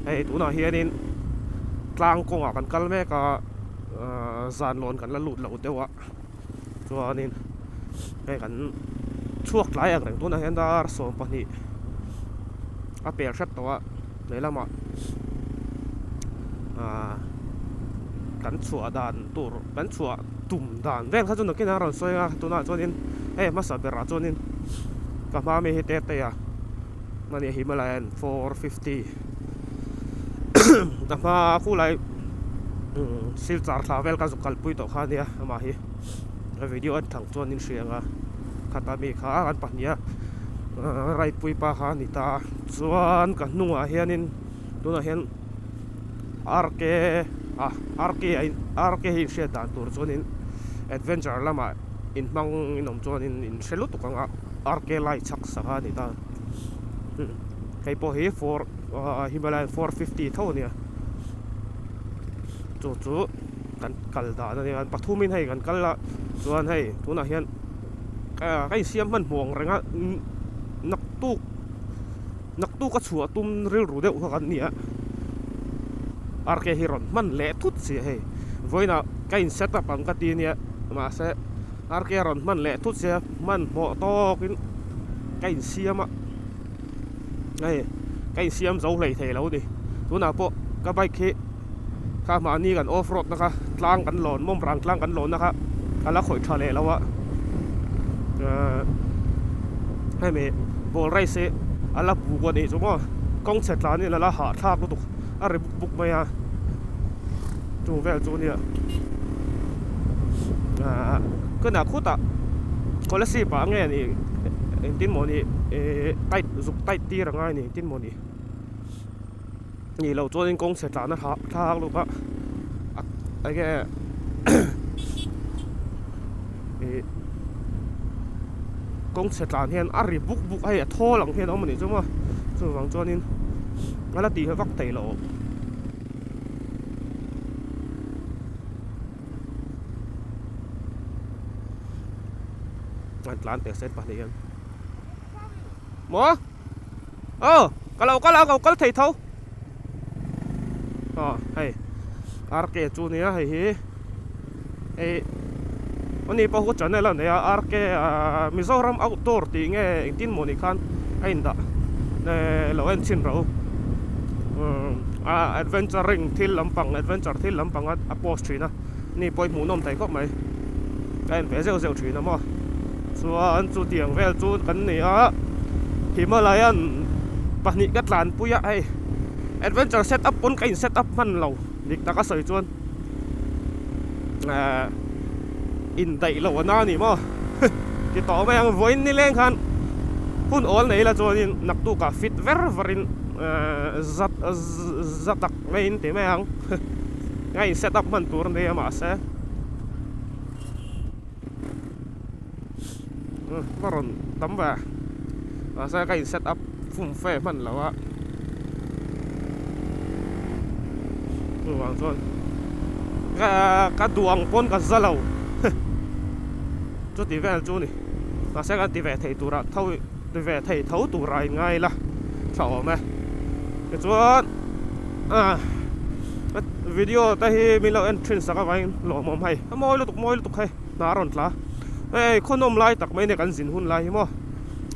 Hei tunah hianin tlang kawngah kan kal mek a, zan lawn kan la lut lo deuh a, chuanin hei kan chhuak tlai ang reng tunah hian dar 12 a pel hret tawh a lehlamah ahh kan chhuah dan tur kan chhuah tum dan vel kha chu nakinah a rawn sawi a tunah chuanin hei hmasa berah chuanin ka hma mi hi te te a. Mani Himalayan 450 a hma khulai silchar thla vel ka zuk kalpui tawh kha ania amah hi a video en thang chuan in hria ang a khata mi kha kan pahnih a raipui pa kha a ni ta chuan ka hnungah hianin tunah hian RK a RK a RK hi inhriat dan tur chuanin adventure lamah inhmang in awm chuanin in hre lutuk ang a RK lai chhak sak a ni ta. Hei pawh hi four Himalayan 450 tho a nia chu chu kan kal dan a nia pathumin hei kan kal a chuan hei tunah hian ka insiam hmanhmawh ang reng a naktuk naktuk a chhuah tum rilru deuh kha kan ni a RK hi rawn hman leh thut si a hei vawiinah ka in set up ang ka ti ania mahse RK a rawn hman leh thut sia hmanhmawh tawkin. Ka insiam a, hei ka insiam zo hlei thei lo a ni. Tunah pawh ka bike hi kha mahni kan off road na kha tlang kan lawn mawmrang tlang kan lawn na kha ka la khawih tha leh lo a. Ahh hemi ball race hi a la buk a nih chu maw kawng chhe tlan in a la hahthlak lutuk a ri buk buk mai a chung vel chu nia ahh ka nah khutah scholarship ah nge ni engtin maw ni ihh tight zuk tight tir a ngai ni engtin maw ni nih loh chuanin kawng chhe tlan a hah thlak lutuk a enge ihh kawng chhe tlan hian a ri buk buk a hei a thawl ang hian a awm a nih chu maw chuvang chuanin a la tih vak theih loh. An tlan teh sen pahnih hian maw aw ka lo kal a ka lo kal thei tho aw hei RK chu nia hei hi hei ani pawh hi channel a nei a RK ah Mizoram outdoor tih nge engtin maw ni khan a indah lo en chhin rawh u ah adventuring thil lampang adventure thil lampang a post thin a ni pawh hi hmuhnawm thei khawp mai ka en ve zeuh zeuh thin a maw chuan chutiang vel chu kan ni a Himalayan pahnih ka tlanpui a hei adventure set up pawn ka in set up hman lo dik tak a sawi chuan ah indaih loh a na a ni maw ti tawh mai ang vawiin nileng khan hun awl nei la chuanin naktukah fit ver varin zat za tak maiin ti mai ang a in set up hman tur a nia mahse va rawn tam ve mahse ka in set up fum fe hman lo a chuvang chuan ka duh ang pawn ka za lo chuti vel chu a ni mahse kan ti ve thei tura tho ti ve thei tho tura in ngai ila tha awm e tichuan ah video te hi min lo en thin sak avangin lawmawm hei a mawi lutuk mawi lutuk hei hna a rawn tla hei khawnawm lai tak mai nia kan zin hun lai hi maw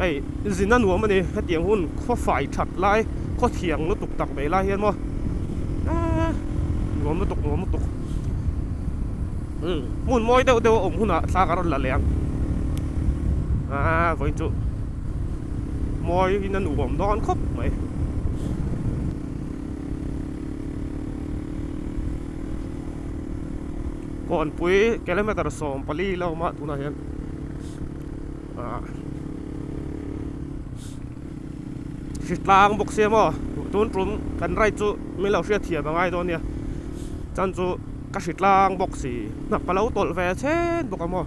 hei zin a nuam a ni hetiang hun khaw fai that lai khaw thiang lutuk tak mai lai hian maw ah nuam lutuk nuam lutuk hmun mawi deuh deuh a awm hunah thla ka rawn la leh ang ah vawiin chu mawi in a nuam dawn khawp mai. Kawnpui kilometer 14 la awm a tunah hian ah hritlang bawk sia maw tun tum kan ride chu min lo hriat thiam a ngai dawn nia chan chu ka hritlang bawk si hnap ka lo tawlh ve chhen bawk a maw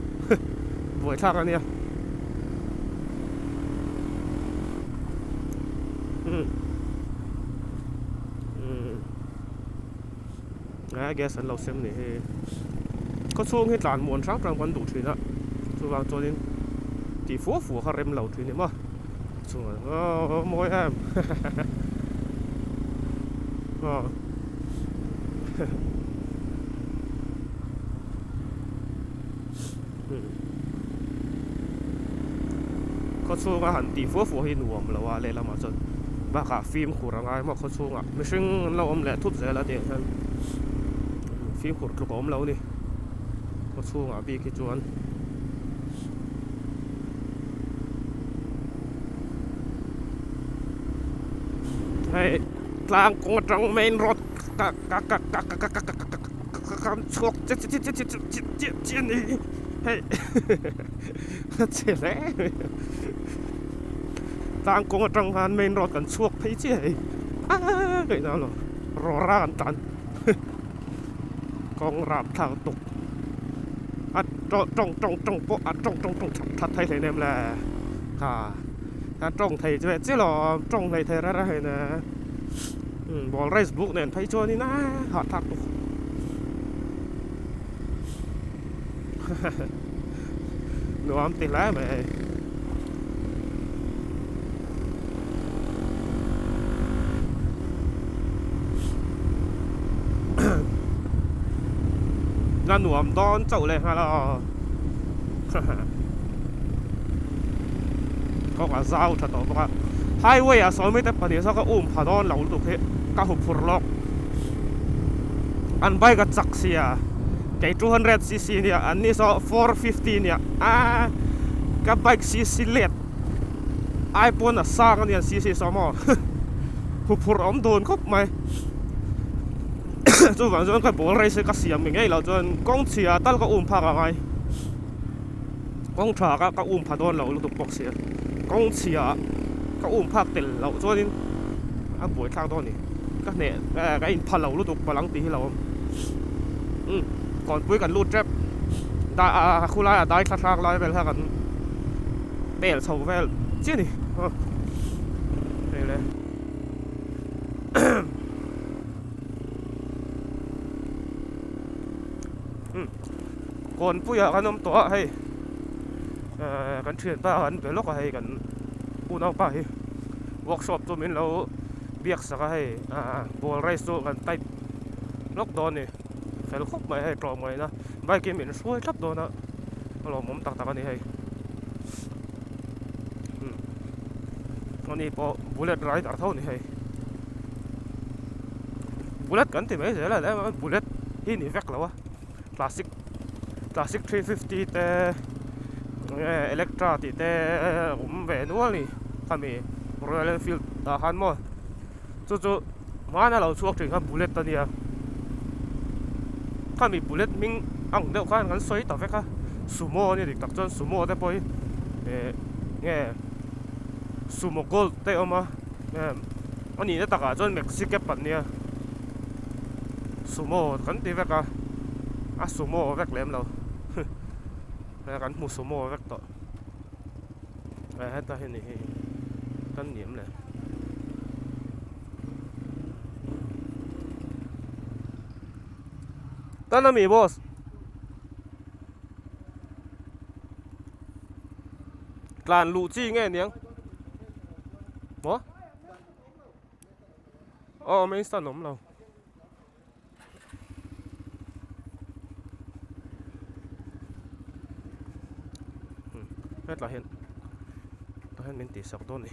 buaithlak a nia. A gas an lo sem nih hi khaw chhung hi tlan muan hrang hrang kan duh thin a chuvang chuanin tih fuh fuh kha rem lo thin a ni maw chungah aw mawi em. Aw. Khaw chhunga han tih fuah fuah hi nuam lo a lehlamah chuan bakah fimkhur a ngai maw khaw chhungah mihring an lo awm leh thut zel a tih hian fimkhur tluk a awm lo a ni khaw chhungah bik hi chuan. Hei tlang kawng atang main road ka ka ka ka ka ka ka ka ka ka chhuak che che che che che che che a ni hei a che hle mai tlang kawng atang khan main road kan chhuak phei chiah hei aaa ka inang lo rawra kan tlan kawng rap thlak tuk a tawng tawng tawng pawh a tawng tawng tawng that that thei hleinem le ha a tawng thei ve chiah lo tawng hlei thei rara hei ne ball race buk nen phei chuanin a hahthlak tuk nuam ti hle mai hei. La nuam dawn chauh leh nghal a kawng a zau tha tawh bawk a highway ah sawi mai te pahnih saw ka um pha dawn lo lutuk hi ka hu phur lawk an bike a chak sia kei 200 cc nia an ni saw 450 nia a ka bike cc let ai pawn a sang ania cc saw maw hu phur awm dun khawp mai chuvang chuan ka ball race hi ka siam ngei ngei loh chuan kawng chhia tal ka um phak angai kawng tha ka ka um pha dawn lo lutuk bawk sia kawng chhia ka um phak tel loh chuanin a buai thlak dawn a ni ka hneh ka in pha lo lutuk palang tih hi lo awm umm kawnpui kan lut tep dah ah khulai a dai thla thlak lai vel kha kan pel chho vel chiah a ni hei le. Kawnpuiah kan awm tawh a hei ehh kan thianpa kan be lawk a hei kan unaupa hi workshop chu min lo biak sak a hei ahh ball race chu kan type lawk dawn a ni fel khawp mai hei tlawmngaihna bike in min hruai thlap dawn a a lawmawm tak tak a ni hei ani pawh bullet rider tho a ni hei bullet kan ti mai zel a bullet hi ni vek lo a. Classic classic 350 te enge electra tih te awm ve nual a ni khami Royal Enfield ah khan maw chu chu hmana lo chhuak thin kha bullet a nia khami bullet hming ang deuh khan kan sawi ta vek a sumo a ni dik tak chuan sumo te pawh hi eh nge sumo gold te a awm a a nihna takah chuan maxi cab an nia. Sumo kan ti vek a a sumo vek lem lo kan hmu sumo vek tawh heta hi ni hi kan niam le tan ami boss tlan luh chi nge niang maw. Aw main stand awm lo. Hetlai hian tah hian min tihsak dawn a ni.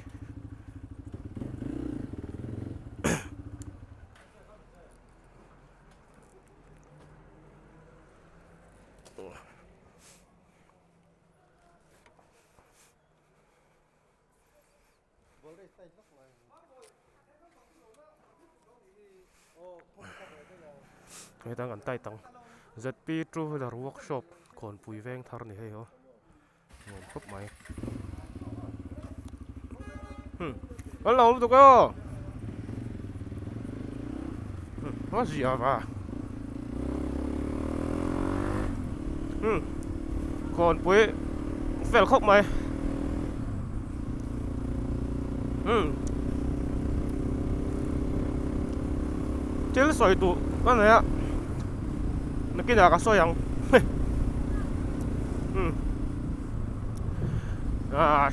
Hetah kan tight ang zp two wheeler workshop kawnpui veng thar a ni hei aw nuam khawp mai hmm an lo lutuk aw hmm a zia va hmm kawnpui fel khawp mai hmm thil sawi duh ka nei a nakinah ka sawi ang hmm ah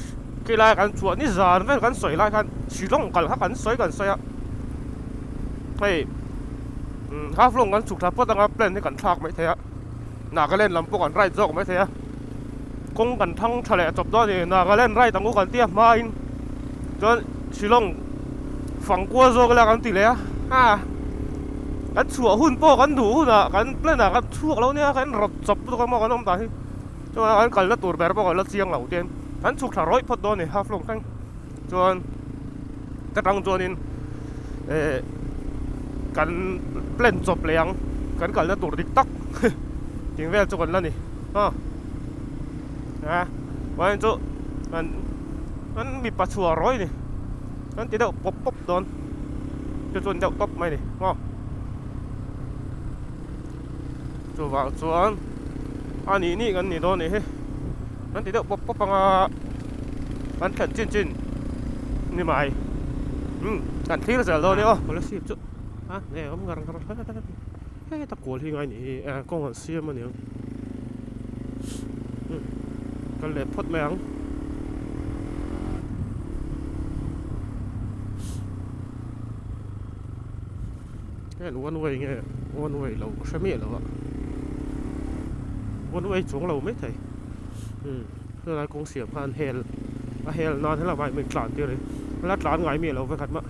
khilai kan chhuah ni zan vel kan sawi lai khan Shillong kal kha kan sawi kan sawi a. Hei Haflong kan chhuk thla phawt anga plan hi kan thlak maithei a, Nagaland lam pawh kan ride zawk maithei a, kawng kan thang tha leh chawp dawn a ni. Nagaland ride ang u kan tia hmain chuan Shillong fang kual zawk ila kan ti leh a, ha kan chhuah hun pawh kan duh hunah kan plan ah kan chhuak lo nia kan rawt chawp lutuk a maw kan awm dan hi chuan kan kalna tur ber pawh kan la chiang lo te kan chhuk thla rawih phawt dawn a ni Haflong thleng. Chuan ka tang chuanin eh kan plan chawp leh ang kan kalna tur dik tak tih vel chu kan la ni a a vawiin chu kan kan mipa chhuah rawi ni kan ti deuh pawp pawp dawn chu chuan deuh tawp mai ni maw chuvang chuan a nih nih kan ni dawn nih hi kan ti deuh pawp pawp anga kan thlen chin chin ni mai umm kan thlir zel dawn nia aw kolasib chu a nge awm ngar ngar heta kual hi ngai nih hi kawng an siam a niang umm kal leh phawt mai ang. Heng one way nge one way lo ka hre miah lo a one way chuang lo mai thei umm helai kawng siam khan hel a hel nan helai ah min tlan tir a ni la tlan ngai miah lo vekhat mah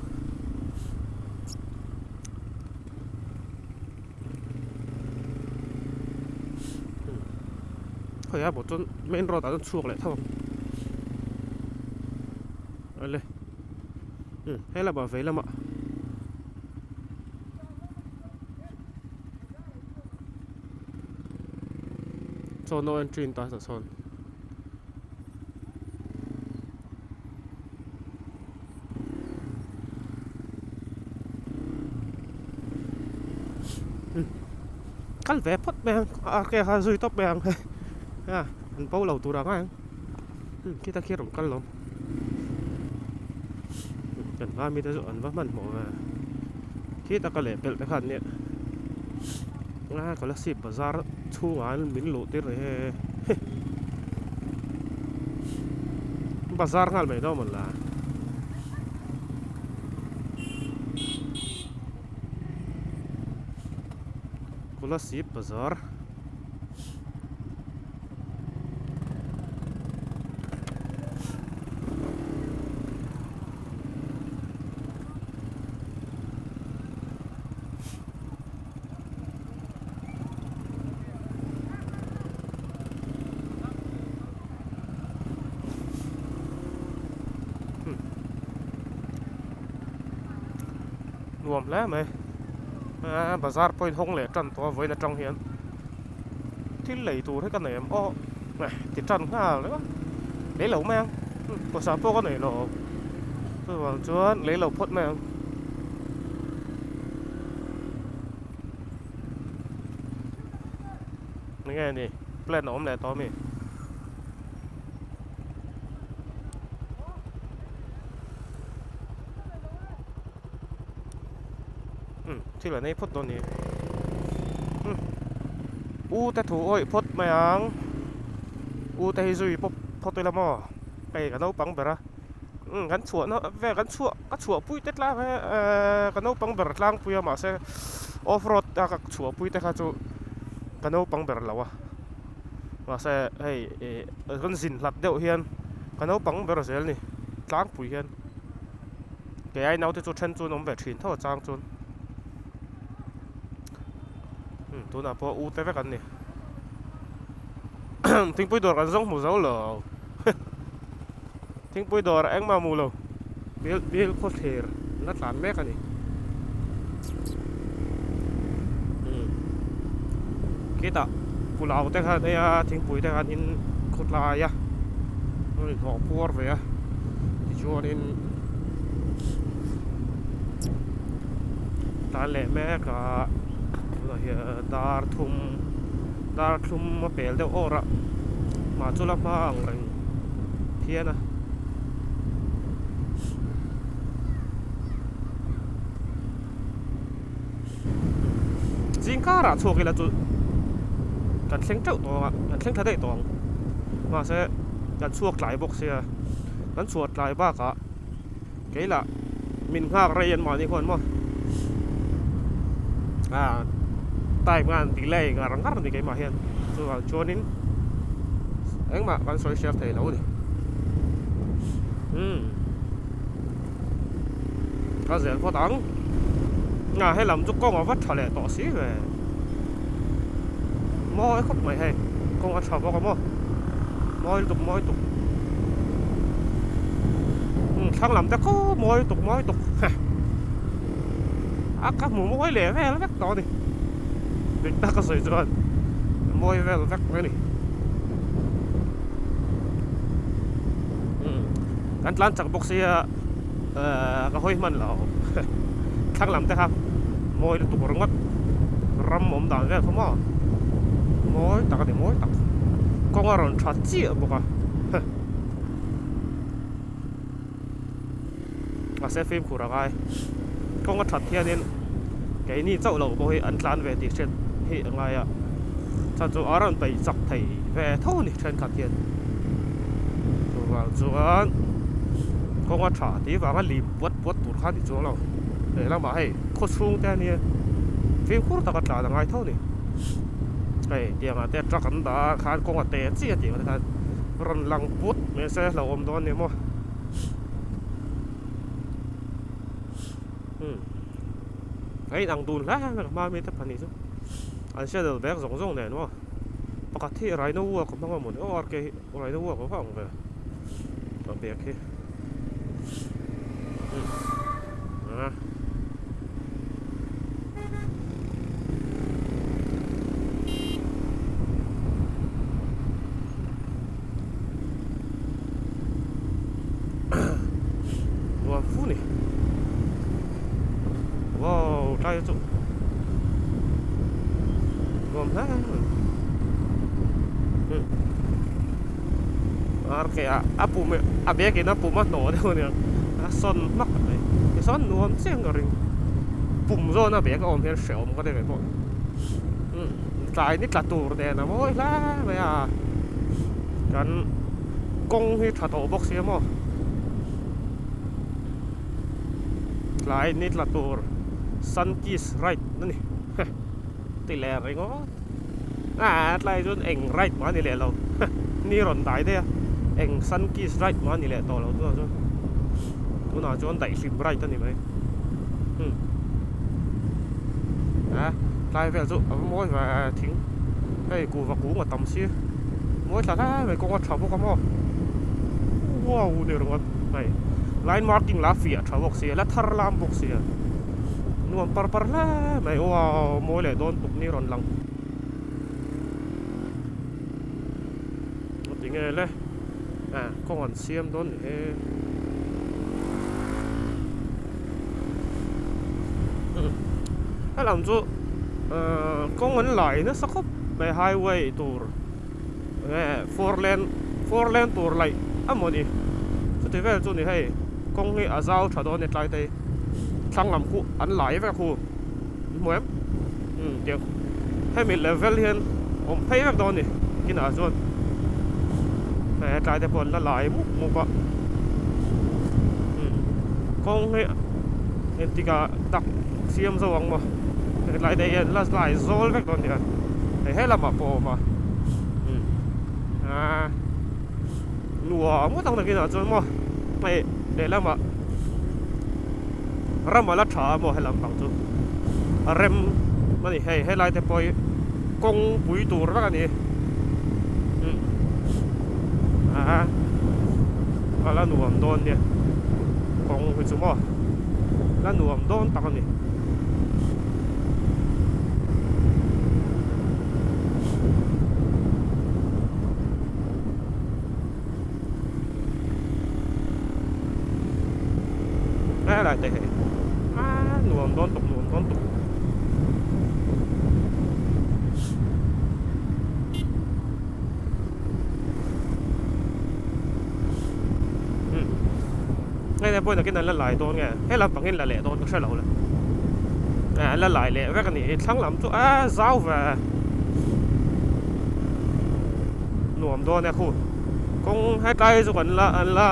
khawiah pawh chuan main road ah chuan chhuak leh tho ang awle umm helama vei lamah. Chaw no entry in ta sawn. Kal ve phawt mai ang a ke kha zui tawp mai ang a an bo lo tur ang a khita khi rawn kal lo. Kan hma mite chu an va hmanhmawh ve khi taka leh pelh te khan nia a Kolasib bazar chhungah an min luh tir ni he bazar nghal mai dawn mawn la. Kolasib bazar. Nuam hle mai bazar pawhin hawng leh tan tawh a vawiin atang hian. Thil lei tur hi ka nei em aw ti tan nghal reng a lei lo mai ang pawisa pawh ka nei lo chuvang chuan lei lo phawt mai ang. Enge ni plan a awm leh tawh ami? Umm thil an ei phawt dawn ni umm u te thu awih phawt mai ang u te hi zui pawp phawt ila maw hei ka naupang ber a umm kan chhuah na vel kan chhuah ka chhuah pui te tlang he ehh ka naupang ber tlangpui a mahse off road a ka chhuah pui te kha chu ka naupang ber lo a mahse hei ih kan zin hlat deuh hian ka naupang ber zel ni tlangpui hian. Kei ai naute chu then chu an awm ve thin tho a chang chuan umm tunah pawh u te vek an ni thingpui dawr kan zawng hmu zo lo thingpui dawr engmah hmu lo bial bial khawthlir la tlan mek a ni umm khitah pulao te khan ei a thingpui te khan in khawtlai a an inhlawh puar ve a tichuanin tlan leh mek a tunah hian dar thum dar thlum a pel deuh awr a mah chu la hma ang reng phian a. Zing karah chhuak ila chu kan thleng teuh tawh ang a, kan thleng thla daih tawh ang. Mahse kan chhuak tlai bawk sia, kan chhuah tlai bakah kei lah min nghak rei an mahni khuan maw. A time khan delay ngar ngar a ni keimah hian chuvang chuanin engmah kan sawi hriat thei lo a ni umm ka zel phawt ang a helam chu kawng a va tha leh tawh si ve mawi khawp mai hei kawng a tha bawk a maw mawi lutuk mawi lutuk umm thlang lam te khaw mawi lutuk mawi lutuk. A ka hmu mawi leh vel vek tawh a ni. Dik tak a sawi chuan a mawi vel vek mai a ni. Umm kan tlan chak bawk sia ehh ka hawi hman lo thlang lam te kha mawi lutuk ringawt ram awm dan vel kha maw mawi tak a ni mawi tak kawng a rawn tha chiah bawk a. Mahse fimkhur a ngai. Kawng a that hianin keini chauh lo pawh hi an tlan ve tih hriat hi a ngai a. Chhan chu a rawn peih chak thei ve tho a ni thenkhat hian. Chuvang chuan kawng a tha tih vanga lim puat puat tur kha a ni chuang lo. Lehlamah hei khaw chhung te ania fimkhur taka tlan a ngai tho a ni. Hei tiangah te truck an dah a khan kawng a te chiah tih ang te khan rawn lang put mai se hlauhawm dawn a ni maw. Hmm. A in ang dun hle hle hma mi te pahnih chu an saddle bag zawng zawng nen maw pakhat hi rhino walk a hmang a mawni aw RK hi rhino walk a va ang ve a bag hi hmm a. Nuam fu ni. Wow, tlai chu. Nuam hle. Hmm. Ar ke a a pum a bag in a pum a hnawh deuh aniang. A sawn hmak mai. Tichuan nuam chiang ka ring. Pum zawn a bag a awm hian hrehawm ka ti ve pawh. Hmm. Tlai ni tla tur nen a mawi hle mai a. Kan kawng hi tha tawh bawk sia maw tlai ni tla tur sun kiss ride a ni ti leh ringawt a tlai chuan eng ride mah a ni leh lo ni rawn dai daih a eng sun kiss ride mah a ni leh tawh lo tunah chuan tunah chuan daihlim ride a ni mai umm a tlai vel chu a va mawi ve thing hei kuhva kung a tam si mawi thla hle mai kawng a tha bawk a maw wow ni ringawt hei line marking lah a fiah tha bawk sia la thar lam bawk sia nuam par par hle mai wow mawi leh dawn tuk ni rawn lang tinge le kawng an siam dawn ni he. Helam chu kawng an lai nasa khawp mai highway tur nge four lane four lane tur laih a maw ni chuti vel chu ni hei kawng hi a zau tha dawn a ni tlai te hi thlang lam khu an lai vek a khu an hmu em umm tiang hemi level hian awm phei vek dawn a ni kinah chuan hei hetlai te pawh an la lai mup mup a umm kawng hi engtikah tak siam zo ang maw hetlai te hian la lai zawl vek dawn a ni a hei he lamah pawh a awm a umm aaa nuam ngawt ang nakinah chuan maw hei lehlamah. Ram a la tha a maw helam pang chu a rem a ni hei helai te pawh hi kawng pui tur vek a ni umm a a la nuam dawn nia kawng hi chu maw la nuam dawn tak a ni. Helai te hei a nuam dawn tuk nuam dawn tuk umm hei te pawhin nakin an la lai dawn nge helam pangin la leh dawn ka hre lo le an la lai leh vek a ni thlang lam chu a zau ve. Nuam dawn e khu. Kawng hetlai chu kan la an la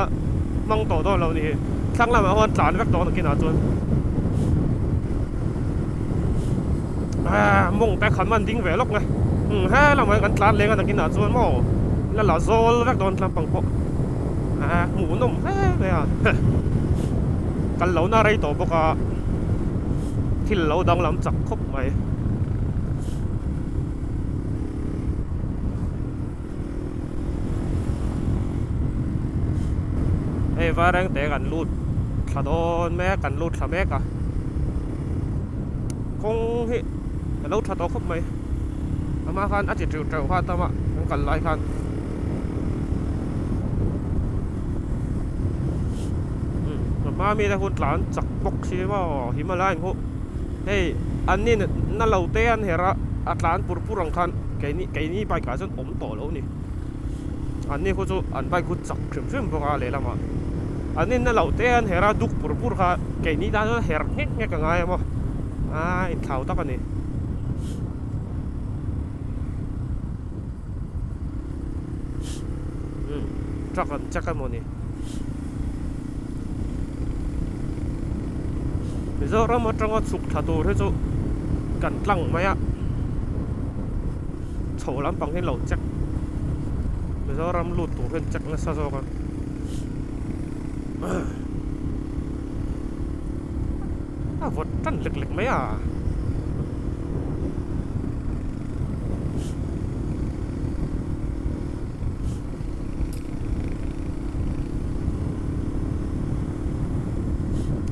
hmang tawh dawn lo ni. Thlang lamah huan tlan vek dawn a kinah chuan. Mawng te khan man ding ve lawk nge. He lamah hian kan tlan leng a nakinah chuan maw la la zawl vek dawn tlampang pawh hmuhnawm hle mai a. Kal lohna rei tawh bawk a, thil lo danglam chak khawp mai. Hei Vairengte kan lut thla dawn mek kan lut thla mek a kawng hi a lo tha tawh khawp mai amah khan a ti teuh teuh kha tam a kan kal lai khan a hma mi te hun tlan chak bawk si maw Himalayan khu hei an ni na lo te an herh a a tlan pur pur ang khan keini keini bike ah chuan awm tawh lo ni an ni khu chu an bike khu chak hrim hrim bawk a lehlamah an ni na loh te an herh a duk pur pur kha keini tan chuan herh nghek nghek a ngai a maw a inthlau tak a ni. Truck an check emaw ni Mizoram atanga chhuk tha tur hi chu kan tlang mai a chho lampang hi lo check Mizoram lut tur hian check nasa zawk a a vawt tan lek lek mai a.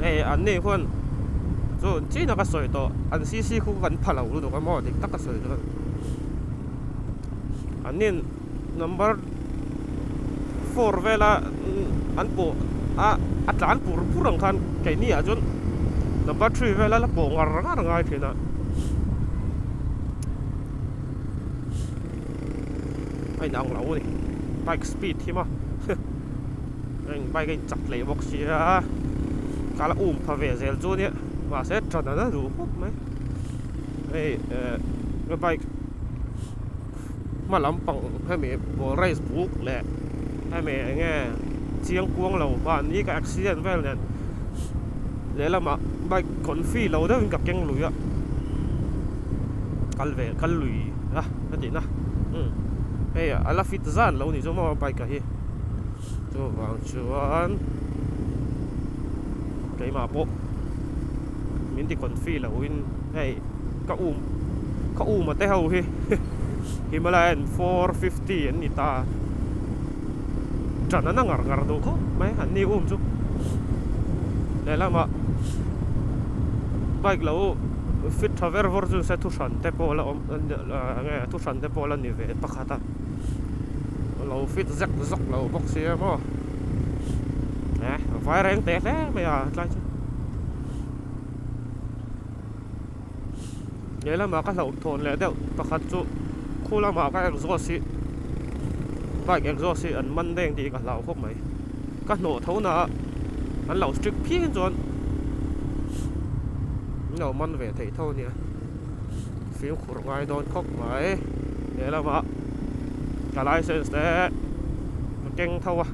Hei an ni khuan chu chin a ka sawi tawh an cc khu kan pha lo lutuk a maw dik tak ka sawi chuan an nin number four vela an pawh a a tlan pur pur ang khan keini ah chuan number three vela la pawh ngar ngar ngai thin a. A inang lo a ni bike speed hi maw heng bike a inchak leh bawk sia ka la um pha ve zel chu ania mahse ṭan a la duh khawp mai hei eh ka bike hma lampang hemi ball race buk leh hemi eng nge chiang kuang lo mahni ka accident vel nen lehlamah bike confi lo deuhin ka keng lui a kal ve kal lui a ka tih na umm hei a la fit zan lo ni chu maw bike ah hi chuvang chuan keimah pawh min ti confi lo in hei ka um ka um a te ho hi Himalayan 450 an ni ta ṭan a na ngar ngar duh khawp mai an ni um chu lehlamah bike lo fit tha ver vawr chu se thu hran te pawh la awm enge thu hran te pawh la ni ve pakhat a lo fit zek zawk lo bawk sia maw eh vai reng teh hle mai a tlai chu. Lehlamah ka hlauh thawn leh deuh pakhat chu khu lamah ka exhaust hi bike exhaust hi an man deng tih ka hlau khawp mai ka hnawh tho na a an lo strict phian chuan an lo man ve theih tho ania fimkhur ngai dawn khawp mai lehlamah ka license te ka keng tho a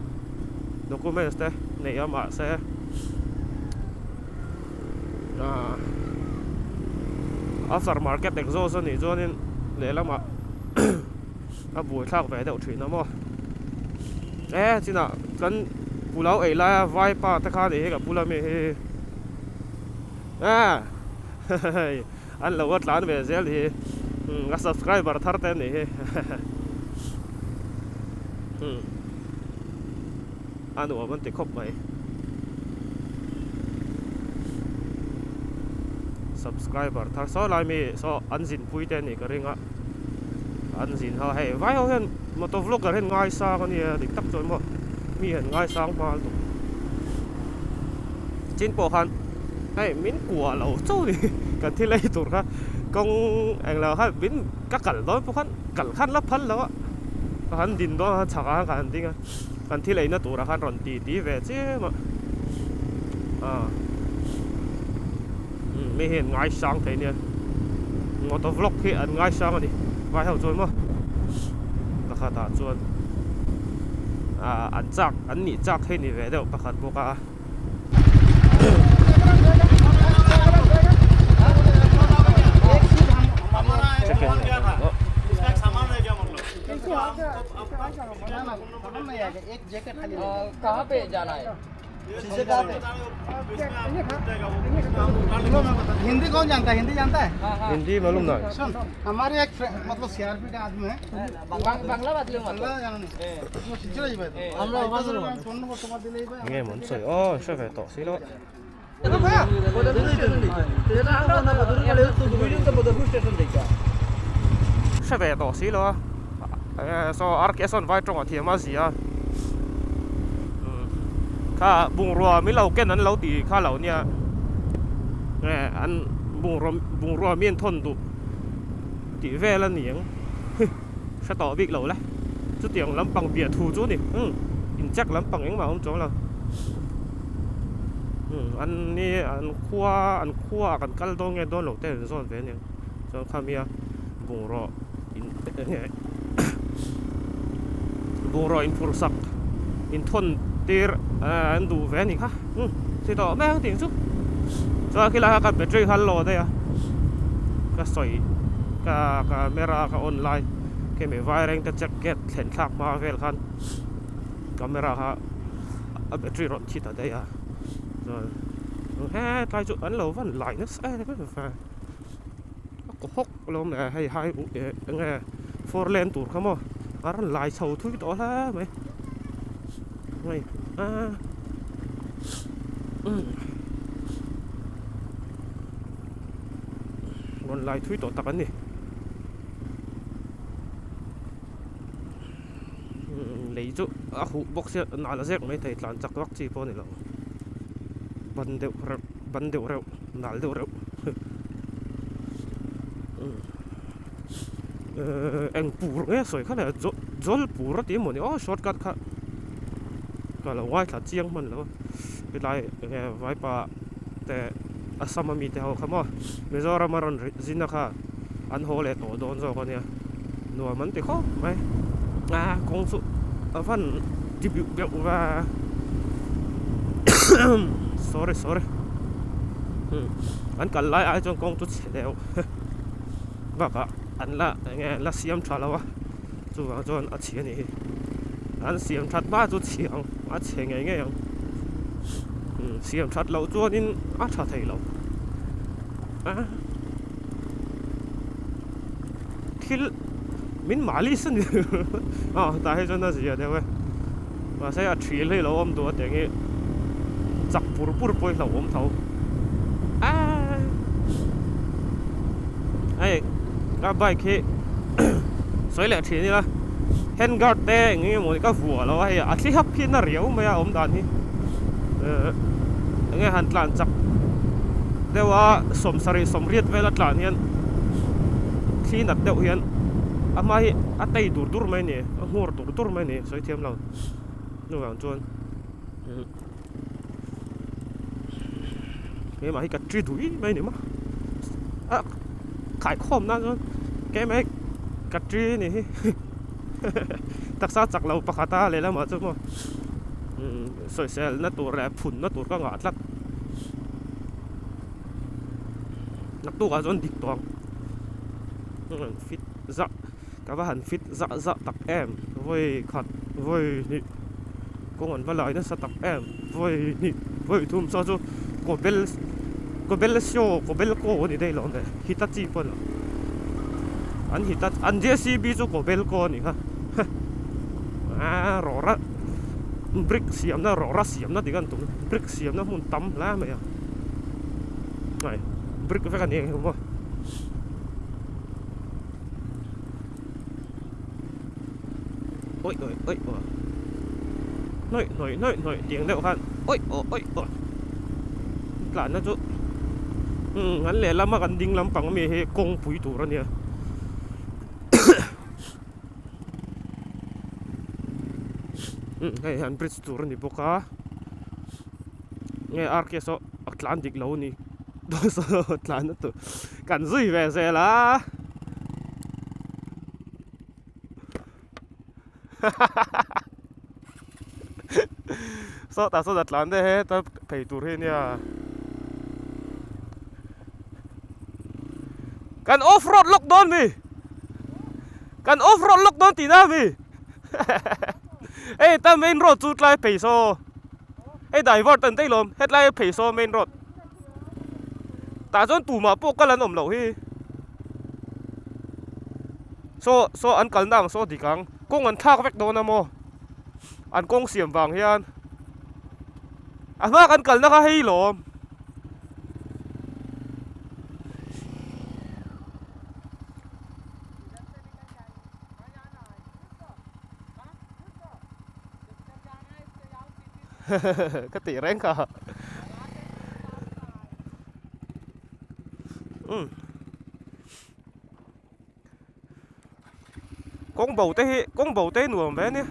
documents te neih a mahse. After market exhaust a nih chuanin lehlamah a buaithlak ve deuh thin a maw e chinah kan pulau ei laia vaipa te kha nih hi ka bula mi hi a hei an lo a tlan ve zel hi ka subscriber thar te nih hi a nuam an ti khawp mai subscriber thar saw lai mi saw an zin pui te anih ka ring a an zin ho hei vai ho hian motor vlogger hian ngaisang ania dik tak chuan maw mi hian ngaisang hma lutuk chin pawh khan hei min kuah lo chauh a ni kan thil ei tur kha kawng englo khan min ka kal dawn pawh khan kal khan la phal lo a ka han din dawn a chhakah khan ka han ding a. Kan thil eina turah khan rawn ti ti ve chiam a, ah mi hi an ngaisang thei nia, motor vlog hi an ngaisang a ni, vai ho chuan maw pakhat ah chuan ah an chak an nih chak hi ni ve deuh pakhat bawk a. Hindi कौन जानता है हिंदी जानता है Hindi malum nai. सुन हमारे एक फ्रेंड मतलब सीआरपी का आदमी है বাংলা বাদলে বাংলা জানো না চলে যাবে আমরা ফোন নম্বর তোমার দিলেই ভাই Nge mun sawi aw hre ve tawh si lo. Hre ve tawh si lo a saw RK sawn vai tawng a thiam a zia kha bungrua min lo ken an lo tih kha lo nia nge an bungrua bungrua mi an thawn duh tih vel a ni ang hre tawh bik lo le chutiang lampang piah thu chu a ni umm in check lampang engmah a awm chuang lo umm an ni an khua an khua ah kan kal dawn nge dawn lo te an zawn ve a niang chuan khami a bungraw in enge bungraw inphur sak inthawn tir an duh ve a ni kha umm ti tawh mai ang tih chu chuan khilai kha ka battery kha an lo daih a ka sawi ka camera ka on lai khemi vaireng te check gate thlen thlak hma vel khan camera kha a battery rawn thi ta daih a chuan hetlai chu an lo van lai nasa em em a a kaw hawk alawm leh hei hai eng nge four lane tur kha maw a rawn lai chho thui tawh hle mai hei a rawn lai thui tawh tak an ni. Lei chu a huh bawk sia nal a zek maithei tlan chak vak chi pawh a ni lo ban deuh reuh ban deuh reuh nal deuh reuh ehh eng pur nge sawi kha le zawl pur a ti emaw ni aw shortcut kha ka lo ngaithla chiang hman lo a helai enge vaipa te Assam ami te ho kha maw Mizoram a rawn zin a kha an haw leh tawh dawn zawk a nia nuam an ti khawp mai a kawng chu a van ti beuh beuh va sorry sorry an kal lai ai chuan kawng chu chhe deuh bakah an la eng nge an la siam tha lo a chuvang chuan a chhi a nih hi an siam that hma chu chhi ang a chhe ngei ngei ang siam that loh chuanin a tha thei lo a thil min malis a ni a tah hi chuan a zia deuh e mahse a thil hi a lo awm duh a tiang hi chak pur pur pawh hi hlauhawm tho a hei ka bike hi sawi leh thin ila hand guard te eng eng emaw ka vuah lo a hei a thli hap hi na riau mai a awm dan hi ehh enge han tlan chak deuh a sawmsarih sawmriat vel a tlan hian thli nat deuh hian a hma hi a tei dur dur mai a ni a nghur dur dur mai a ni sawi thiam lo chuvang chuan. Keimah hi ka tri duh mai a ni maw a khaikhawm nan chuan keimah hi ka tri a nih hi taksa chak lo pakhat a lehlamah chuan maw sawisel na tur leh phun na tur ka ngah tlat naktukah chuan dik tawh ang fit zah ka va han fit zah zah tak em vawi khat vawi hnih kawng an va lai nasa tak em vawi hnih vawi thum saw chu kawbel kawbel show kawbel kaw a ni daih lo le hitachi pawh a ni lo an hitachi an J C B chu kawbel kaw a ni kha aaa rawra brick siamna rawra siamna tih khan tum brick siamna hmun tam hle mai a hei brick vek a ni ang hi maw. Oi oi oi aw hnawih hnawih hnawih hnawih tiang deuh khan oi aw oi aw tlanna chu umm an lehlam a kan ding lampang ami hi kawngpui tur a nia umm hei hian bridge tur a ni bawk a nge R K saw a tlan dik lo a ni tlan na tur kan zui ve zel a. Sawtah sawn a tlan daih heta phei tur hi ania kan off road lawk dawn mi kan off road lawk dawn tihna ami. Hei ta main road chu tlai phei saw hei divert an daih lawm hetlai phei saw main road tah chuan tumah pawh kal an awm loh hi saw saw an kalna ang saw dik ang kawng an thlak vek dawn a maw an kawng siam vang hian a hma kan kalna kha hei lawm. Ka tih reng kha umm kawng bo te hi kawng bo te hi nuam ve a nia.